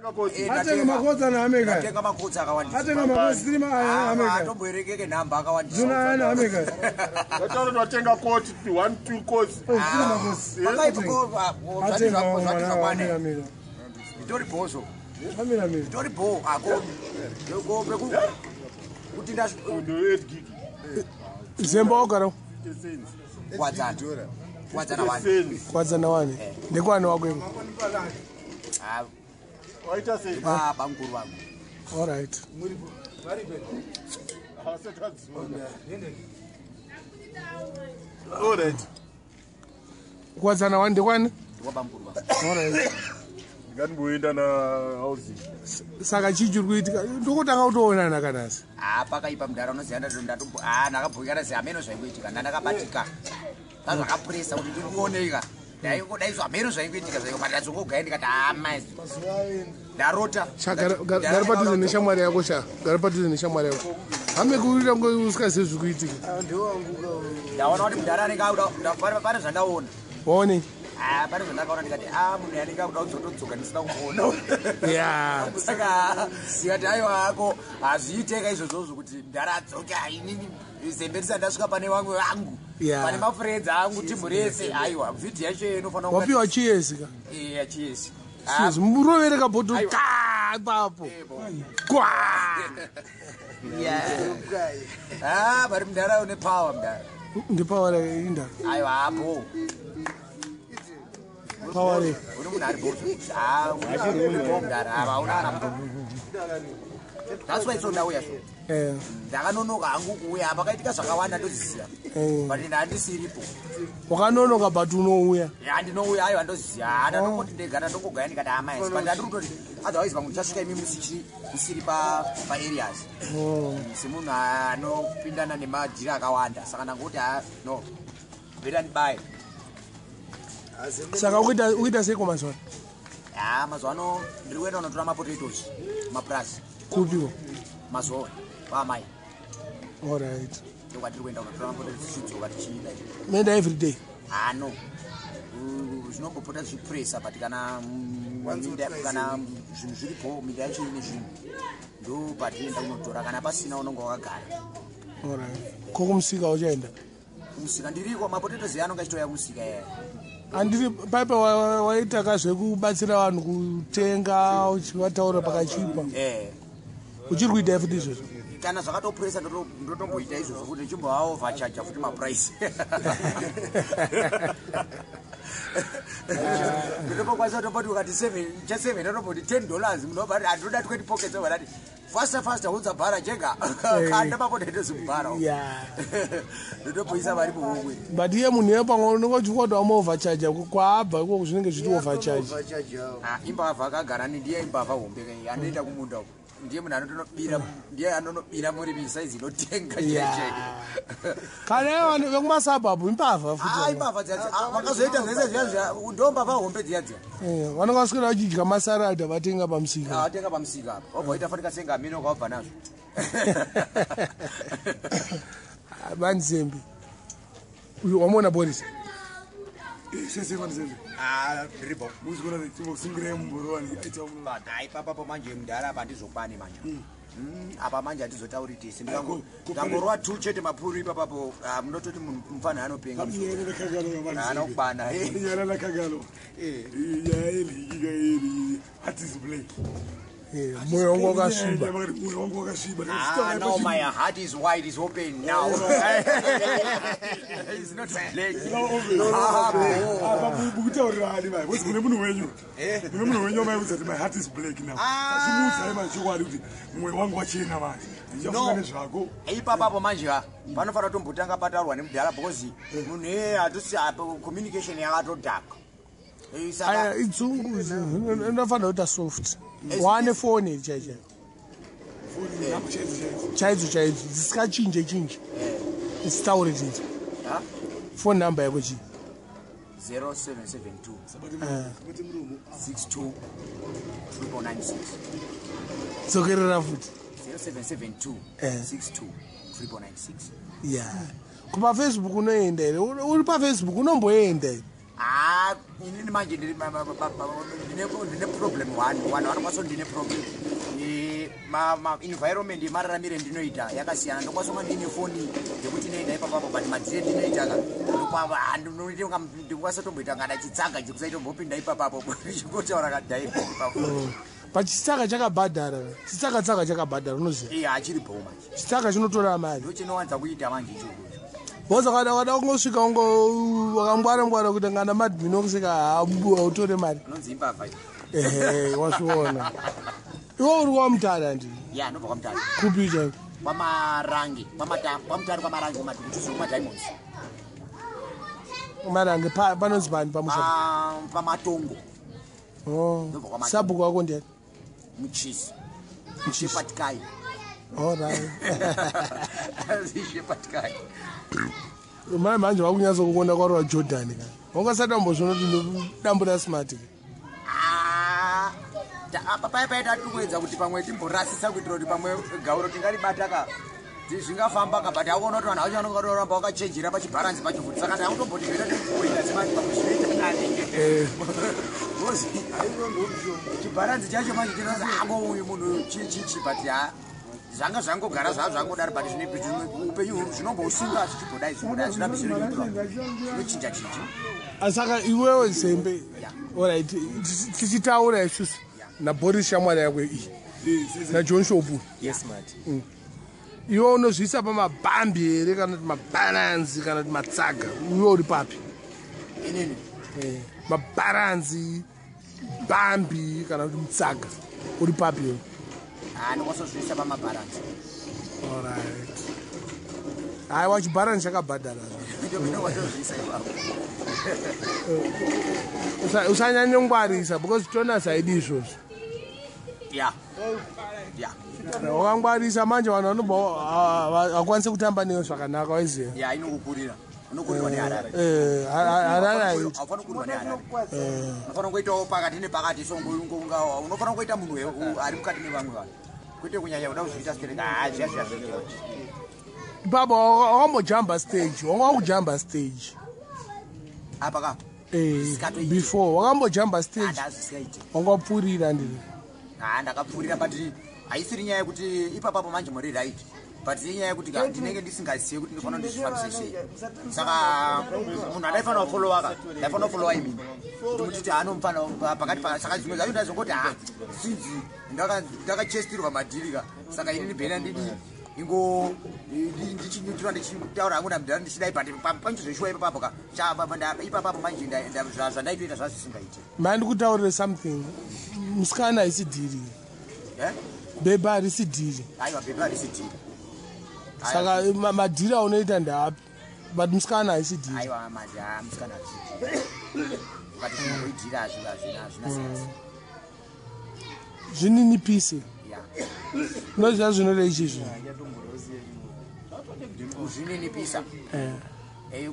Atenga makotsi ana ameka. Atenga makotsi akawandisa. Atenga makotsi tiri maaya ameka. Atomboerekeke nhamba akawandisa. Zuna ana ameka. Vataura vatenga koti 1 2 kotsi. Tiri makotsi. Pakaipiko Atenga zvati zvakwane. amira mira. Itori bhozo. Amira mira. Itori bho ako. Ko peku kuti nda Ndo 8 gig. Zemba wagara Cents. Kuwadzana. Kuwadzana wani. Cents. Kuwadzana wani. Nekwani wako imo. Ah, Waita sei? baba mukuru vangu. All right. Asati adziona. All right. Kuwadzana wani ndekwani? Ndikwa mukuru vangu. All right. Ndinganimboenda na housing. Saka chii chiri kuitika? Ndokutanga kutoonana kanasi. Ah, pakaipa mudhara unoziva ndatombo ah ndakabhukana sehameno zvaingoitika ndandakabatika. Zvakapuresa kuti ndiri kuoneka. Ndaingodai hameno zvaingoitika zvaiko but ndazongogaya ndikati ah mai. Ndarota. Sha gara padhuze neshamwari yako sha. Gara padhuze neshamwari yako. Hame kuita kunge usikazivi zviri kuitika. Ndaona kuti mudhara anenge auda pane zvandaona. Waonei? Ah, pane zvandakaona ndikati ah munhu anenge akuda kudzotodzoka ndisina kumuona. Yeah. Saka ndikati aiwa ako hazviiteka izvozvozvo kuti mudhara adzoke inini zembe ndisati ndasvika pane vamwe vangu. Yeah. Pane mafriends angu timu rese aiwa vhidhiyo yacho inofanira kunge- Wapiwa cheers ka. Eh, cheers. Cheers. Murovere kabhodhoro Aiwa. ka ipapo. Kwa. Yeah. Ah, but mudhara une power mudhara. Ndipower inda. Aiwa apo. Power. Uri munhu ari bho. Ah, uri bho mudhara. Ah, hauna kana mutombo. That's why so ndauya so. Eh. Ndakanonoka hangu kuuya pakaitika zvakawanda ndoziziya. Eh. But ndandisiripo. Wakanonoka but unouya. Ya ndinouya aiwa ndoziziya. Ah, ndandongoti ndega ndandongogaya ndikati ah mai. But ndandiri kutoti otherwise pamwe ndichasvika imi musichi musiri pa pa areas. Oh. Semunhu anopindana nemadhiri akawanda. Saka ndangoti ah no. Better ndibaye. Saka ukuita sei kwamazuva? Ah, mazuva ano ndiri kuenda kunotora mapotatoes mapurazi Kupiwo. mazuva kwaamai All right. ndokwatiri kuenda kunotora mapotatoes tichidzoka tichiida Menda every day. ah no zvinombopota zvichipresa but kana kana zvinhu zviripo minda yacho ine zvinhu ndo patinoenda kunotora kana pasina unonge wakagara. All right. Ko kumusika uchaenda? Kumusika ndiriko mapotatoes anonge achitouya kumusika yaya. Handiri paipa waitaka zvekubatsira vanhu kutenga uchivataura pakachipa. Eh. Uchiri kuita futi izvozvo? Kana zvakatopresa ndotomboita izvozvo futi ndichimbovaovercharge futi maprice. Ndotopokwanisa kutopoti ukati 7 cha 7 ndotomboti $10 munhu obva ati handinoda 20 pockets obva ndati faster faster unza bhara jega kanda mapotatoes mubhara. Yeah. Ndotopoisa vari muhomwe. But iye munhu iye pamwe unenge uchikuti wamuovercharge kwaabva ikoko zvinenge zvichi overcharge. Ah, imbavha akagara ndiye imbavha hombe kai anoenda kumunda uko ndiye munhu anotonobira ndiye anonobira murimi saizi inotenga chaichai. Kana iye vanhu vekumasabhabhu imbavha Ah, futi. imbavha dziya dziya. Ah, vakazoita zvese zviya zviya ndo mbavha hombe dziya dziya. Eh, vanenge vaswera vachidya masarad vatenga pamusika. Ah, watenga pamusika apa wabva waita fanika senga amene kwabva nazvo. Vanzembe uyu wamuona Boris? Sese vanzembe. Ah, ndiripo. Muzikona timbosungirai mumboro wani aita muno. Hai, papapo manje mudhara apa handizokwane manje. Apa manje handizotauri tese. Ndangorova two chete mapuru ipapapo. Ah, munototi mufana anopenga. Nyaya nakagalo vanzembe. Anokwana. Nyaya nakagalo. Nyaya ili ili heart is black. Eh, moyo wangu wakasviba. Moyo wangu wakasviba. Ah, no, my heart is wide, is open now. It's not black. Ah, bo. Apa mukutaurirani mai because mune munhu wenyu. Mune munhu wenyu wamaiudza kuti my heart is black now. Ah. Achimuudzai manje chokwadi kuti mwoyo wangu wachena manje. Ndichafunga No. nezvako. Ipapapo manje ka panofanira kutombotanga pataurwa nemudhara because munhu iyeye hatisi apo communication yakatodhaka. Eh, saka Aya idzungu inofanira kuita soft. Wane foni chaicho. Foni nhambo chaidzo chaidzo. Chaidzo chaidzo dzisikachinje chinje. Isitaure chinje. Ha? Phone number yako chii? 0772 Sabati muromo. 62 996. Dzokerera futi. 0772 Eh. 62 996. Ya. Kupafacebook unoenda here? Uri pafacebook unomboenda here? Ah, Inini manje ndiri ndine problem one. Vanhu vanokwanisa kuti ndine problem. Environment yemararamiro endinoita yakasiyana. Ndokwanisa kunga ndiine foni yekuti inoenda ipapapo, but madhiri endinoita ka ndikwanisa kutomboita kana chitsaga chekusaitombopinda ipapapo, chingotaura kadirect ipapo. But chitsaka chakabhadhara, chitsaka tsaka chakabhadhara, unoziva? Iye achiri bho manje. Chitsaka chinotora mari. Ndochinowanza kuita manje ichocho. Because wakada kungosvika ungo wakangwara ngwara kuita ngana madmini okusvika habuwa utore mari. Unonzi imbavha. Ehe, wasviona. Iwe uri kwaMutare, handi? Ya, ndobva kwaMutare. Kupi chaiko? KwaMarange, kwaMutare, kwaMarange, kumadhukutuzo, kumadiamonds. Marange panonzi pani pamusha? Pamatongo. Oh. Ndobva kwaMatongo. Sabhuku wako ndiani? Muchisi Shepatkai. Alright. Shepatkai. Mai manje vakunyatsa kuona kwarova Jordan ka, wangasati wambozviona kuti ndodambura smart ka. Apa paya paya tati kuedza kuti pamwe timborasisa kuitira kuti pamwe gauro tingaribata ka, zvingafamba ka, but auona kuti vanhu vacho vanonga vatoramba vakachenjera pachibharanzi pacho futi, saka ndakutomboti zvinoita tikuita semati pamwe zvinoita nani. Because chibharanzi chacho manje chinozi ako uyu munhu chichichi, but ha, zvanga zvangogara zvaa zvangodaro, but upenyu zvinombousunga zvichibhodai zvinodai zvirambi zviri neutral, zvinochinja chinja. Saka iwewe Zembe, alright, tichitaura isusu naBoris shamwari yako iyi naJohn Shopu. Yes, mat. Iwe unozviisa pamabhambi here, kana kuti mabharanzi, kana kuti matsaga? Iwe uri papi? Inini? Mabharanzi, bhambi, kana kuti mutsaga, uri papi iwe? Ndinokwanisa pamabharanzi. Alright, haiwa, chibharanzi chakabhadhara. Ndinokwanisa ipapo. Usanyanyongwarisa because tonas haidi izvozvo. Wakangwarisa manje vanhu vanobva hakwanisi kutamba newe zvakanaka, waiziva? Ya, inokukurira, unokurirwa neHarare. Harare haiti. Haufaniri kukurirwa neHarare, unofanira kuitawo pakati nepakati, so unofanira kuita munhu ari mukati mevamwe vanhu, kwete kunyanya kuda kuzviita stereka. Ha, zviya zviya zviya. Baba, wakambojamba stage? Wanga wakujamba stage? Apa ka? Zvisingatoiti. Before wakambojamba stage? Handazvisingaiti. Wanga wapfuurira, ndiri? Ha, ndakapfuurira, but haisiri nyaya yekuti ipapapo manje muri right, but inyaya yekuti ka ndinenge ndisingazivi kuti ndinofanira ndizvifambise sei, saka munhu andaifanira kufollowa ka, ndaifanira kufollowa imini kuti mutiti anomufana pakati saka zvimwe zvacho ndaizongoti ha, sinzi ndakachestirwa madhiri ka, saka inini bhena ndidi ingo ndichinyutirwa, ndichitaura hangu namudhara ndichidai, but pancho zveshuwa ipapapo ka, ipapapo manje zvandaitoita zvazvisingaiti. Mai, ndikutaurire something. Musikana haisi dhiri. Eh? Bhebha harisi dhiri. Aiwa, bhebha harisi dhiri. Saka madhiri aunoita ndaapi? But musikana haisi dhiri. Aiwa, manje ha, musikana harisi dhiri, but zvinongoidhira hazvina sense. Zvininipise. Ya. Unoziva zvinorei ichizvi? Kuzvininipisa.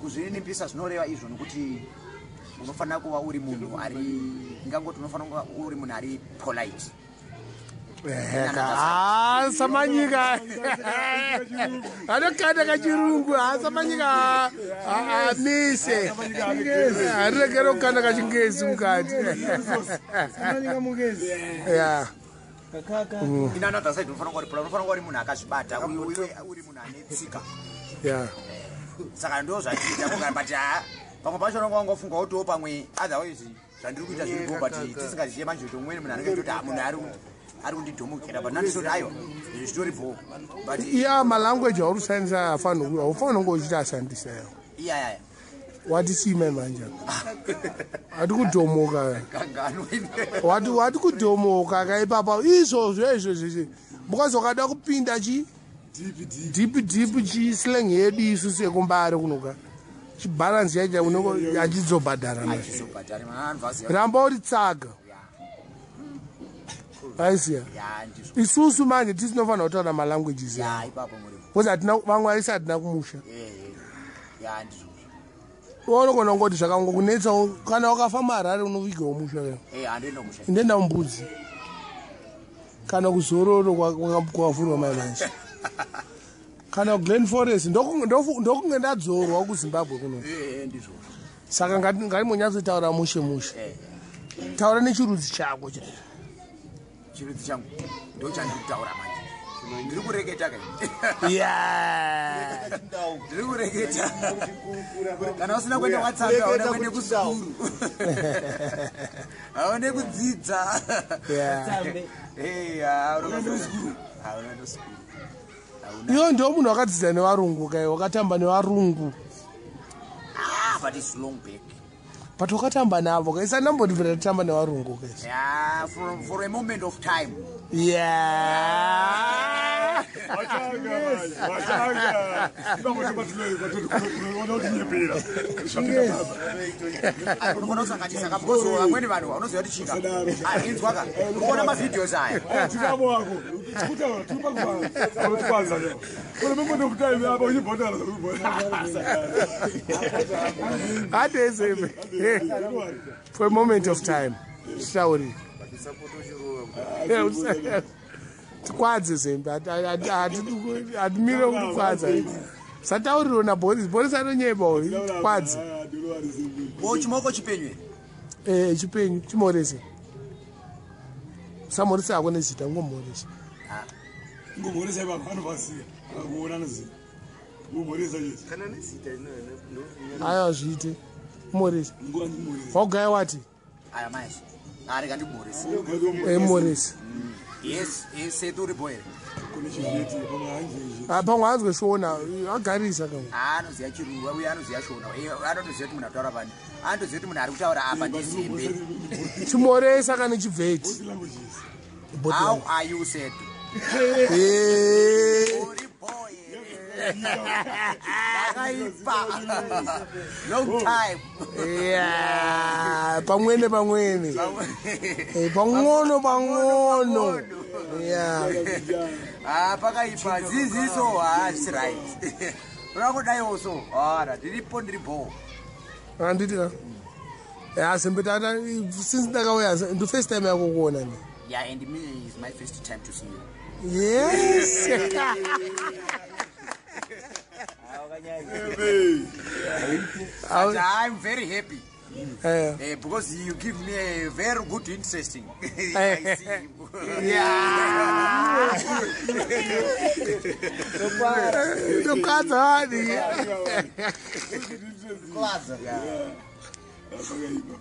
Kuzvininipisa zvinoreva izvo nokuti unofanira kuva uri munhu ari, ngangoti unofanira kuva uri munhu ari polite. Ha, Samanyika anokanda kachirungu. Ha, Samanyika amise, harirekere kukanda kachingezi mukati. Samanyika mungezi. Ya. In another side, unofanira kuva uri polite, unofanira kuva uri munhu akazvibata, uye uri munhu ane tsika. Saka ndo zvachiita kugara, but ha, pamwe pacho unonga wangofunga kutiwo pamwe otherwise zvandiri kuita zviripo, but tisingaziye manje kuti umweni munhu anenge achitoti, "Ah, munhu ari kundidhomokera," but nandisoti aiwa, izvi zvitoripo, but Iya, malanguage auri kushandisa haufaniri kunge uchiti ashandisa yawo. Iyayaya. Wati chii manje? Hati kudhomoka. Kanganwe. Wati kudhomoka kaipapa izvozvo izvozvo, because wakada kupinda chi deep deep, chislang yedu isusu yekumbare kunoka, chibharansi chacho unenge achidzobhadhara manje. Achizobhadhari manhu. Ramba uri tsaga, aiziya? Ya, ndizvo. Isusu manje tisinofanira kutaura malanguages. Ya, ipapo muri. Because hatina vamwe aisi, hatina kumusha. Ehe, ya, ndizvozvo. Unogona kungoti zvakangokunetsawo, kana wakafa muHarare unovigawo musha ka. Eh, handienda kumusha. Ndenda mbudzi kana kuzororo kwakavhurwa mai manje, kana kuGlen Forest, ndokunge ndadzorwa kuZimbabwe kuno. Ehe, ndizvozvo. Saka ngatimbonyatsotaura mushe mushe. Eh, Taura nechirudzi chako chaicho. Chirudzi changu ndo chandiri kutaura manje. Ndiri kureketa kai. Yeah. Ndiri kureketa. Kana usina kuenda WhatsApp, hauna kuenda kusukuru, hauna kudzidza. Yeah. Eh, hauna kuenda kusukuru, hauna kuenda kusukuru. Iwe ndo munhu wakadzidza nevarungu kai, wakatamba nevarungu. Ah, but it's long back. But wakatamba navo kai, sandambotibvira tatamba nevarungu kai. Yeah, for a moment of time. Yeah. Watanga manje, watanga. Ipapo tobatinoona kuti nyepera. Zvapinda baba. Unogona kusanganisa ka, because vamweni vanhu vanoziva kuti chika. Ah, inzwa ka, urikuona mavideos aya. Tinavo wako. Kutaura tiri pakubanza. Unotwanza leo. Kuna moment of time apa uchibhotara. Hatezebe. For a moment of time. Tauri. Tikwadze Zembe, hatimire kutikwadza. Sataurirwo naBoris, Boris anonyepa uyu, tikwadze. Ko chimoko chipenyu here? Eh, chipenyu, chimhorese. Usamhorese hako nezita, ngomhorese. Ngomhoresa ipapo anovaziva. Akuona anoziva. Ngomhoresa chete. Kana nezita. Aiwa, zviite. Mhorese. Nguva ndimhoresa. Wagaya wati? Aya manje arika ndimhorese. Eh, mhorese. Yes, yes, setu uripo here? Kune chivheti pamwe hanjeje. Ah, pamwe anzwe Shona, agarisa kamwe. Anoziva chirungu uye anoziva Shona. Eh, anotoziva kuti munhu ataura pani, anotoziva kuti munhu ari kutaura apa ndiZembe. Chimhoresa kana chibveti. Languages. How are you, Setu? Eh. Uripo here? Ndakaipa, long time. Yeah, pamwene pamwene. Eh, pang'ono pang'ono. Yeah. Ah, pakaipa ziziso hazvisi right, unangodaiwo so ara ndiripo, ndiripo. Handiti ka? Ya, Zembe, tata, since ndakauya ndo first time yako kuona ni. Yeah, and me is my first time to see you. Yes. But I'm very happy. Eh. Because you give me a very good interesting. I see you. Yeah. Tokwadza wani. Pakaipa.